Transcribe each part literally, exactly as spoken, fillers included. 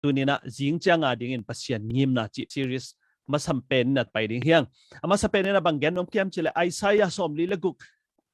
tuninah zingcianga dingin Pasian ngimna cih series masa penin a pai ding hiang. A masa penin a bang gen nuam hiam cihleh Isaiah sawmli le guk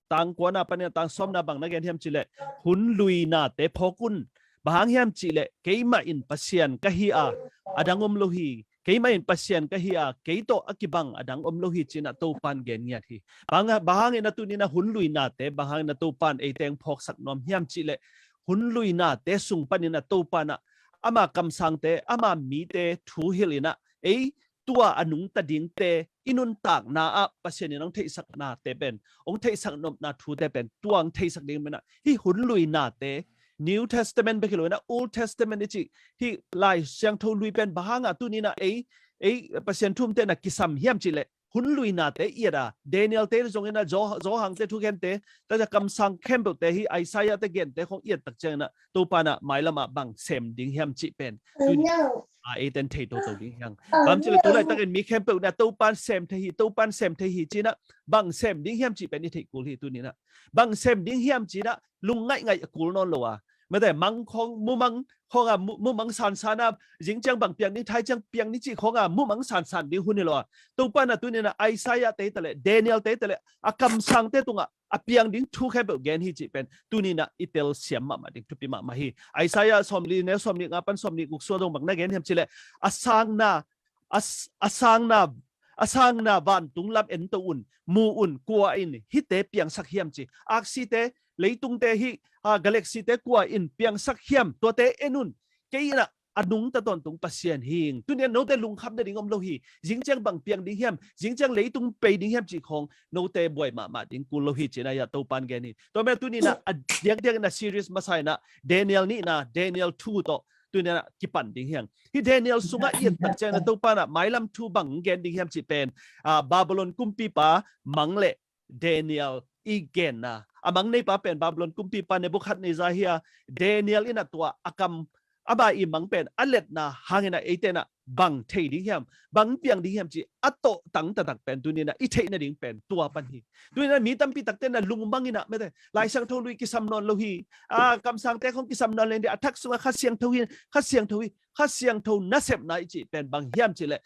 tang kuana panin a tang sawmna bang na gen hiam cihleh hun luinate phawk un. Bang hang hiam cihleh keimah in Pasian ka hi a, a dang om lo hi. Keimah in Pasian ka hi a, kei tawh a kibang a dang om lo hi cinah Topan gen ngiat hi. Bang hangin a tuninah hun luinate bang hangin a Topan eiteng phawksak nuam hiam cihleh hun luinate sung paninah Topanah ama kamsangte, ama mite thu hilhinah ei tua a nungta dingte i nuntakna ah Pasian in hong theihsaknate pen, hong theihsak nopna thute pen tua hong theihsak ding penah hih hun luinate, New Testament bek hi loinah Old Testament i cih hih Lai Siangtho lui pen bang hangah tuninah ei ei Pasian thumte na kisam hiam cihleh hun luinate i et a, Daniel te zongin a, Johan te thugente, tua kamsang khempeuhte hi Isaiah te gente khong i et tak cianginah Topanah mailamah bang sem ding hiam cih pen tuni a eiten thei toto ding hiang. Bang cihleh tu laitakin mi khempeuh na Topan sem thei hi, Topan sem thei hi cinah bang sem ding hiam cih pen i theih kul hi tuninah. Bang sem ding hiam cinah lungngaih ngaih a kul nawn lo a, mate mang khong mumang khonga mumang sansan a, zingciang bang piang ding, thai ciang piang ni cih khonga mumang sansan ding hun hi lo a. Topanah tuninah Isaiah te taleh Daniel te taleh a kamsangte tungah a piang ding thu khempeuh gen hi cih pen tuninah i telsiam mahmah ding thupi mahmah hi. Isaiah sawmli neu sawmli nga pan sawmli guk sua dong bang na gen hiam cihleh a sangna a sangna a sangna vantung lam ento un, mu un, kua in hihte piangsak hiam ci. Aksite, leitungte hi, a galaxy te kua in piangsak hiam, tuate en un. Kei inah a nungta tawntung Pasian hing. Tunian note lungkham nading om lo hi. Zingciang bang piang ding hiam, zingciang leitung pei ding hiam cih khong note buai mahmah ding kul lo hi cinah Topan gen hi. Tua mena tuninah a diakdiak inah series masa inah Daniel nihna, Daniel thu tawh tuninah kipan ding hiang. Hih Daniel sungah i et tak cianginah Topanah mailam thu bang gen ding hiam cih pen, a, Babylon kumpipa mang le Daniel i genna. A mang neipa pen Babylon kumpipa Nebuchadnezzar hi a, Daniel inah tua a kam, ama i mang pen a letna hanginah eitenah bang thei ding hiam, bang piang ding hiam cih a tawhtang taktak pen tuninah i theih nading pen tua pan hi. Tuninah mi tampi takte na lungmang inah mate Lai Siangtho lui kisam nawn lo hi. A, kamsangte khong kisam nawn leng dih, a thak sungah Kha Siangtho hi, Kha Siangtho hi, Kha Siangtho nasepna i cih pen bang hiam cihleh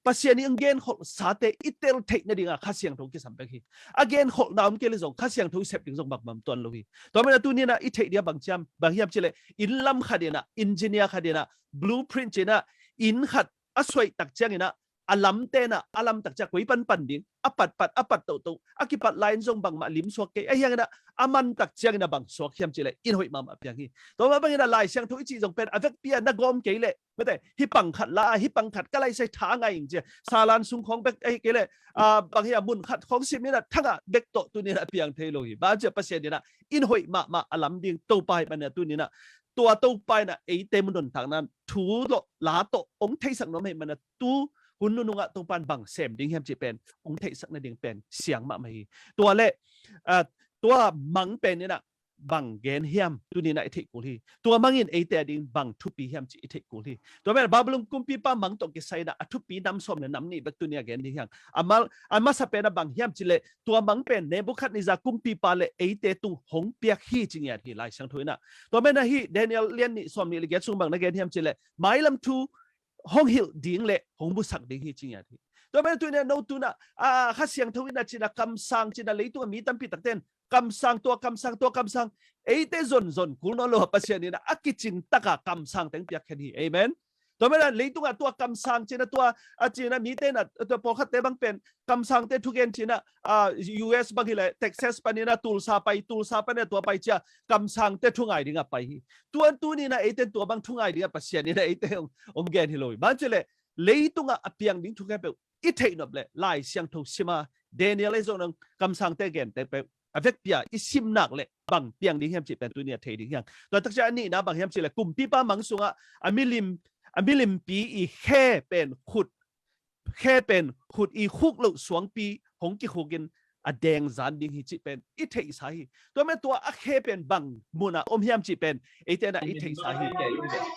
Pasian i hong genkholhsate i tel theih nadinga Kha Siangtho kisam bek hi. A genkholhna om kei le zong Kha Siangtho i sep ding zong bangmah tuan lo hi. Tua mena tuninah i theih dia bang ciam, bang hiam cihleh inn lam khat inah, engineer khat inah, blueprint cinah inn khat a suaih tak cianginah a lamte na a lam tak ciang koi panpan ding, a patpat a pat toto, a kipat lai in zong bangmah lim suak kei, a hianginah a man tak cianginah bang suak hiam cihleh in hoih mahmah piang hi. Tua mah banginah Lai Siangtho i cih zong pen a vekpi a na gawm kei leh mate hih pang khat la a, hih pang khat ka lai sai tha ngai ing cia, salan sung khong bek ahi kei leh, a, bang hi a mun khat khong sim inah thangah bek tawh tuninah piang thei lo hi. Bang cia Pasian inah in hoih mahmah a lam ding Topa hi manah tuninah tua Topa inah eite mun nuntakna thu tawh la tawh hong theisak nuam hi manah tu hun nunungah Topan bang sem ding hiam cih pen hong theisak nading pen siang mahmah hi. Tua le, a, tua mang pen inah bang gen hiam tuninah i theih kul hi. Tua mangin eite a ding bang thupi hiam cih i theih kul hi. Tua mena Babylon kumpipa mang tawh kisai inah a thupi nam sawm le nam nih bek tunia gen ding hiang. A mal, a masa pen a bang hiam cihleh tua mang pen Nebuchadnezzar kumpipa le eite tung hong piak hi ci ngiat hi Lai Siangtho inah. Tua mena hih Daniel lian nih sawm nih le giat sung bang na gen hiam cihleh mailam thu hong hilh ding le hong musak ding hi ci ngiat hi. Tua mena tunia no tunah, a, Kha Siangtho inah cinah kamsang cinah leitung a mi tampi takten kamsang, tua kamsang, tua kamsang. Eite zonzon kul nawn lo a Pasian inah a kicing taka kamsang teng piak khen hi. Amen. Tua mena leitungah tua kamsang cinah tua a cinah mite inah tua pawlkhatte bang pen kamsangte thugen cinah, a, U S bang hileh Texas paninah Tulsa pai, Tulsa paninah tua pai cia kamsangte thungai dingah pai hi. Tua tuninah eite tua bang thungai dingah Pasian inah eite hong, hong gen hi lo hi. Bang cihleh leitungah a piang ding thu khempeuh i theih nop le Lai Siangtho sima Daniel ei zong nang kamsangte gente peuh a vekpi a i sim nak le bang piang ding hiam cih pen tunia thei ding hiang. Tua takcia a nihna bang hiam cihleh kumpipa mang sungah a milim, a milimpi i khe pen khut, khe pen khut i khuk loh suangpi hong kikhukin a dengzan ding hi cih pen i theihsa hi. Tua mena tua a khe pen bang munah om hiam cih pen eite inah i theihsa hi.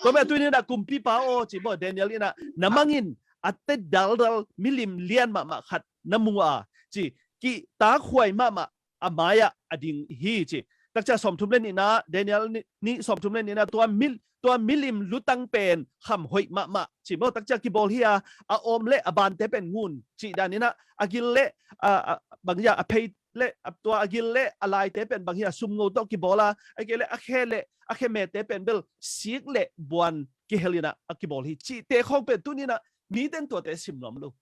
Tua mena tuninah kumpipa aw ci maw Daniel inah na mangin a te daldal milim lian mahmah khat na mu a ci, kihtakhuai mahmah a mai-ah a ding hi ci. takcia sawmthum le nihna, Daniel nih, nih sawmthum le nihna, tua mil, tua milim lutang pen kham hoih mahmah ci maw, takcia kibawl hi a, a awm le a bante pen ngun cih dan inah, a gil le a, a, bang hi a, a phei le a, tua a gil le a laite pen bang hi a, sumngo tawh kibawl a, a kei le a khe le a khe mete pen bel sik le buan kihel inah a kibawl hi cihte khawng pen tuni inah mite in tuate sim nuam lo.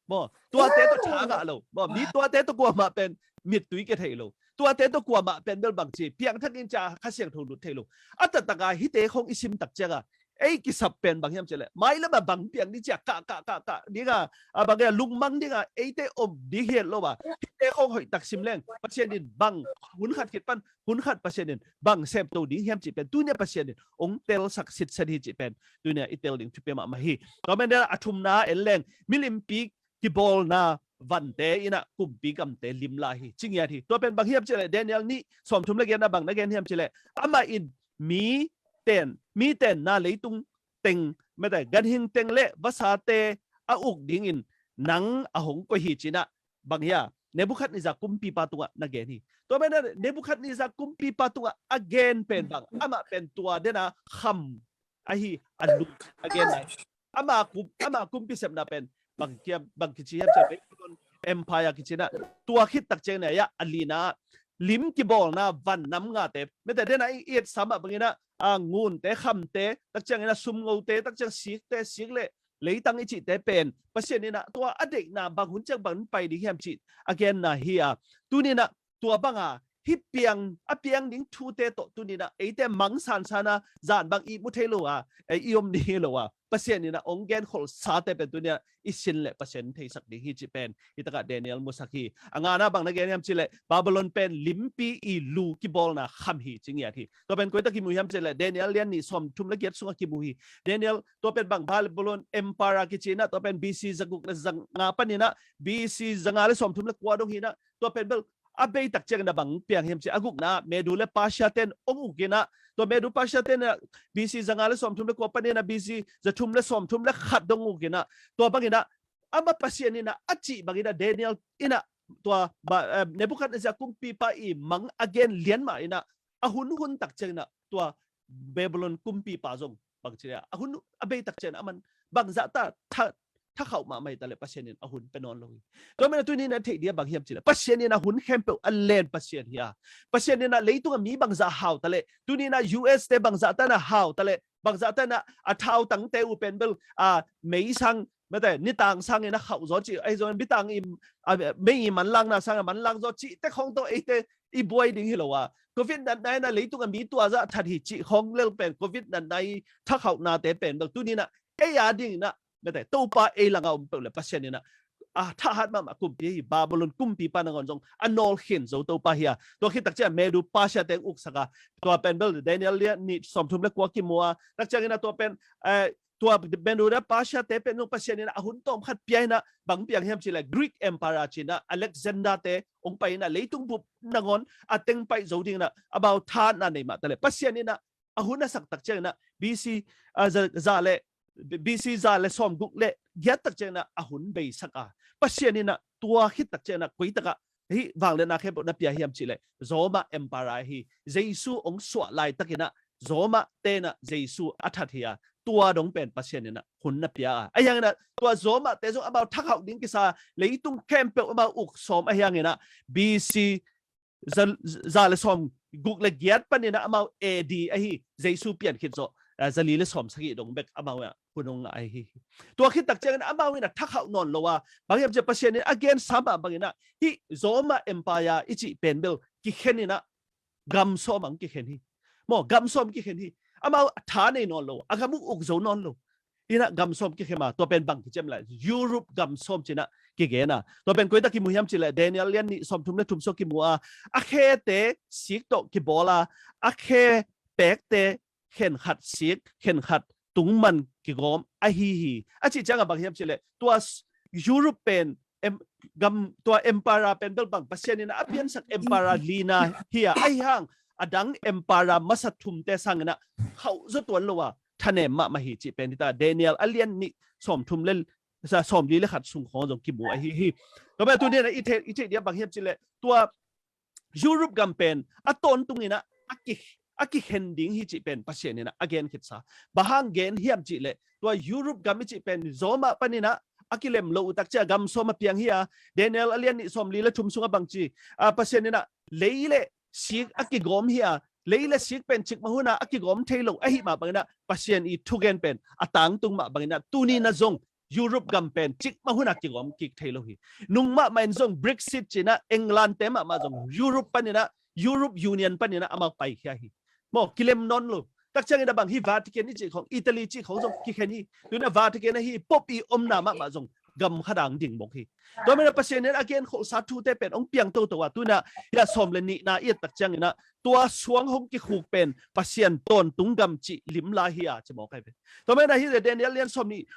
Maw, tuate tawh tha ngah lo. Maw, mi tuate tawh kuamah pen mittui kia thei lo. Tuate tawh kuamah pen bel bang ci, piangthak in cia Kha Siangtho lut thei lo. A taktak a hihte khawng i sim tak ciang a, ei kisap pen bang hiam cih leh, mailam a bang piang ding cia kah, kah, kah, kah ding a, a bang a lungmang ding a, eite om ding hi lo a. Hihte khawng hoih tak sim leng, Pasian in bang hun khat khit pan hun khat Pasian in bang semto ding hiam cih pen tuni a Pasian in hong telsak sitset hi cih pen tuni a i tel ding thupi mahmah hi. Tua man dela a thumna en leng, milimpi kibawlna vante inah kumpi gamte limla hi ci ngiat hi. Tua pen bang hiam cih leh Daniel nih sawmthum le giatna bang na gen hiam cih leh, amah in mi ten, mi tenna leitung teng, mete, ganhing teng le vasate a uk dingin nang a hong koih hi ci inah bang hi a, Nebukhadnezzar kumpipa tungah na gen hi. Tua man a Nebukhadnezzar kumpipa tungah a gen pen bang, amah pen tua dena kham ahi, a lu a gen lai. Ama kum, ama kumpi sepna pen bang kiam, bang kici hiam cih leh Babylon Empire kici inah, tua khit tak ciang inah a lina lim kibawlna van nam ngate, mete, dena i et sam a bang inah, a ngunte, khamte, tak ciang inah sumngote, tak ciang sikte, sik le leitang i cihte pen Pasian inah tua a deihna bang hun ciang bang pai ding hiam cih a genna hi a. Tuni inah tua bang a hih piang, a piang ding thute tawh tuni inah eite mangsansan a zan bang i mu thei lo a, ei i om ding hi lo a, Pasian inah hong genkholhsate pen tuni inah i sin le Pasian theisak ding hi cih pen hi takah Daniel musak hi. A ngana bang na gen hiam cih leh, Babylon pen limpi i lu kibawlna kham hi ci ngiat hi. Tua pen koi tak kimu hiam cih leh, Daniel lian nih sawmthum le giat sungah kimu hi. Daniel, tua pen bang, Babylon Empire kici inah, tua pen B C zaguk le zanga pan inah B C zanga le sawmthum le kua dong hi inah, tua pen bel a bei tak ciang inah bang piang hiam cih leh, a gukna Medu le Persia ten hong uk inah, tua Medu Persia ten inah B C zanga le sawmthum le kua pan inah B C zathum le sawmthum le khat dong uk inah, tua bang inah amah Pasian inah a cih bang inah Daniel inah tua ba, eh, Nebuchadnezzar kumpipa i mang a gen lian mah inah a hun hun tak ciang inah tua Babylon kumpipa zong bang ci leh, a hun a bei tak ciang inah aman bangzah ta tha, thakhauh mahmah hi ta leh Pasian in a hun pia nawn lo hi. Tua man a tuni inah theih dia bang hiam cih leh, Pasian inah hun khempeuh a len Pasian hi a. Pasian inah leitung a mi bangzah hau ta leh, tuni inah U S te bangzah ta inah hau ta leh, bangzah ta inah a thautangte uh pen bel a mei sang, mete, nitang sang inah khauh zaw cih, ahi zong nitang i, a, mei i manlangna sang a manlang zaw cihte khawng tawh eite i buai ding hi lo a. Covid natna inah leitung a mi tua zah that hi cih khawng lel pen, Covid natna i thakhauhnate pen bel tuni inah ei a ding inah, mete, Topa ei langah om peuh leh Pasian inah a thahat mahmah kumpi hi. Babylon kumpipa nangawn zong a nawl khin zo Topa hi a. Tua khit tak ciang Medu Persia teng uksak a, tua pen bel Daniel lian nih sawmthum le kua kimu a, tak ciang inah tua pen, eh, tua Medu le Persia te pen zong Pasian inah a hun tawm khat pia inah bang piang hiam cih leh, Greek Empire ci inah Alexander te hong pai inah leitung bup nangawn a teng paih zo ding inah amau thahatna nei mah ta leh, Pasian inah a hun a sak tak ciang inah B C, ah, za, za le, B C za le sawmguk le giat tak ciang inah a hun beisak a, Pasian inah tua khit tak ciang inah koi takah hih vangliatna khempeuh na pia hiam cih leh, Roma Empire hi. Jesu hong suah laitak inah Roma te inah Jesu a that hi a, tua dong pen Pasian inah hun na pia a. Ahi hang inah tua Roma te zong amau thakhauh ding kisa, leitung khempeuh amau uk sawm ahi hang inah B C za, za le sawmguk le giat pan inah amau A D ahi, Jesu pian khit zawh, ah, za li le sawmsagih dong bek amau inah hun hong ngah ahi hi. Tua khit tak ciang inah amau inah thakhauh nawn lo a, bang hiam cih leh Pasian in a gensa mah bang inah hih Roma Empire i cih pen bel kikhen inah gam sawm ang kikhen hi. Maw, gam sawm kikhen hi. Amau tha nei nawn lo, a gam uk uk zo nawn lo. Inah gam sawm kikhen a, tua pen bang kici hiam leh, Europe gam sawm ci inah kigen a. Tua pen koi tak kimu hiam cih leh, Daniel lian nih sawmthum le thum sungah kimu a, a khete sik tawh kibawl a, a khe pekte khenkhat sik, khenkhat tungman kigawm ahi hi. A cih ciang a bang hiam cih leh, tua s-, Europe pen em, gam, tua Emperor pen bel bang, Pasian inah a piansak Emperor lina hi a, ahi hang a dang Emperor masa thumte sang inah khauh zaw tuan lo a, thanem mahmah hi cih pen hi ta. Daniel a lian nih sawmthum le, sa, sawmli le khat sung khawng zong kimu ahi hi. Tua pen tuni inah i theih, i theih dia bang hiam cih leh, tua Europe gam pen a tawntung inah a ki a kikhen ding hi cih pen Pasian inah a gen khitsa. Bang hang gen hiam cih leh tua Europe gam i cih pen Roma paninah a kilem lo uh takcia gam sawm a piang hi a, Daniel a lian nih sawm li le thum sungah bangci, a, Pasian inah lei le sik a kigawm hi a, lei le sik pen cikmah hunah a kigawm thei lo ahi mah banginah Pasian i thugen pen a tangtung mah banginah tuni na zong Europe gam pen cikmah hunah kigawm kik thei lo hi. Nung mahmah in zong Brexit cinah England te mahmah zong Europe paninah Europe Union paninah amau paikhia hi. Maw, kilem nawn lo. Takciangin a bang hi Vatican i cih khong, Italy cih khong zong kikhen hi. Tuinah Vatican ahi Pope i omna mahmah zong gam khadang ding bok hi. Tua menah Pasian in a gen khosa thute pen hong piang toto a tuinah hia sawm le nihna i et takcianginah tua suang hong kikhuk pen Pasian tawntung gam cih lim lai hi a ci mawk ahi ve. Tua menah hi Daniel lian sawm nih,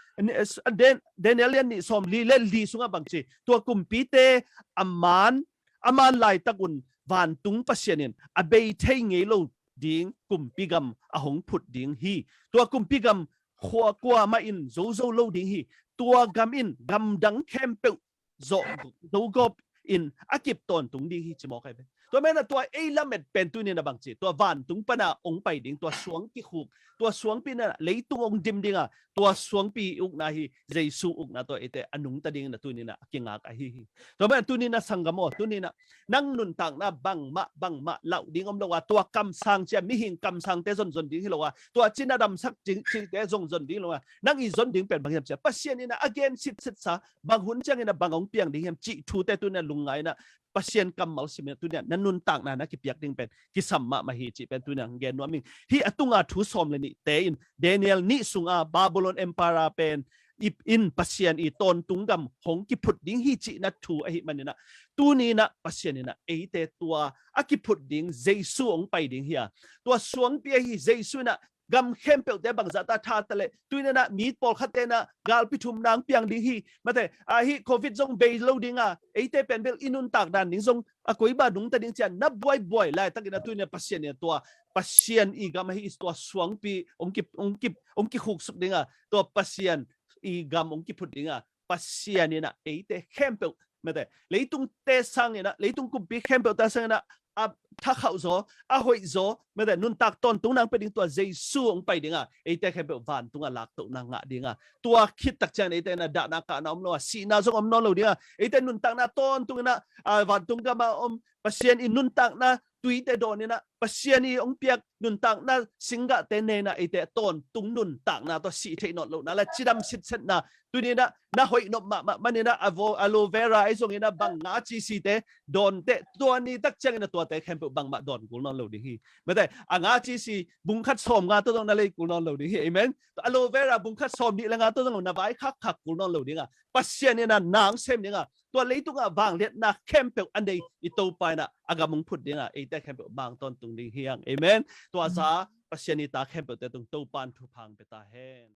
Dan- Daniel lian nih sawm li le li sungah bangci tua kumpite a man a man laitak un vantung Pasian in a bei thei ngei lo ding kumpi gam a hong phut ding hi. Tua kumpi gam khua kuamah in zozo lo ding hi. Tua gam in gamdang khempeuh zawh zogawp in a kip tawntung ding hi ci mawk ahi ve. Tua menah tua ei lamet pen tuninah bangci tua vantung pana hong pai ding tua suang kikhuk tua suangpi inah leitung hong dim dinga tua suangpi ukna hi Jesu ukna tua eite a nungta dingin a tuninah a kingak ahi hi. Tua menah tuninah sanggam aw tuninah nang nuntakna bangmah bangmah lauh ding om lo a tua kamsang cia mihing kamsangte zonzon ding hi lo a tua cina damsak cingte zongzon ding lo a nang i zon ding pen bang hiam cia Pasian inah a gen sitsetsa bang hun cianginah bang hong piang ding hiam cih thute tuninah lungngai inah Pasian kammal simin tuninah na nuntakna na kipiak ding pen kisam mahmah hi cih pen tuninah gen nuam ing. Hi a tunga thu sawm le nihte in Daniel nih sunga Babylon Empire pen ip in Pasian i tawntung gam hong kiphut ding hi cihna thu ahi maninah tuninah Pasian inah eite tua a kiphut ding Jesu hong pai ding hi a tua suangpi ahi Jesu inah gam khempeuhte bangzahta tha ta leh tuinanah mi pawlkhatte inah galpi thum nang piang ding hi. Mate ahi covid zong bei lo dinga eite pen bel i nuntak dan ding zong a koiba nungta ding cian na buaibuai laitakin a tuinah Pasian inah tua Pasian i gam ahi tua suangpi hong ki hong ki hong kikhuksuk dinga tua Pasian i gam hong kiphut dinga Pasian inah eite khempeuh mate leitungte sanginah leitung kumpi khempeuhte sanginah a thakhauh zaw a hoih zaw mate nuntak tawntung nang pe ding tua Jesu hong pai dinga eite khempeuh vantunga laktohna ngah dinga tua khit takciang eite inah dahna kahna om lo a sihna zong om nawn lo dinga eite nuntakna tawntung inah a vantung gama om Pasian i nuntakna tuite dawn inah Pasian i hong piak nuntakna singgahte nena eite tawntung nuntakna tua sih theih nawn lohna la cidam sitsetna tuninah na hoih nop mahmah maninah a vo aloe vera ahi zonginah bang nga cisite dawnte tua ni takcianginah tuate khempeuh bangmah dawn kul nawn lo ding hi. Mate a nga cisi bungkhat sawm nga tawh zong na lei kul nawn lo ding hi. Amen. Aloe vera bungkhat sawm nih le nga tawh zong na vai khakkhak kul nawn lo dinga Pasian inah nang sem dinga tua leitungah vangliatna khempeuh a nei i Topa inah a gam hong phut dinga eite khempeuh mang tawntung ding hiang. Amen. Tua za Pasian i ta khempeuhte tung Topa in thupha hong pia ta hen.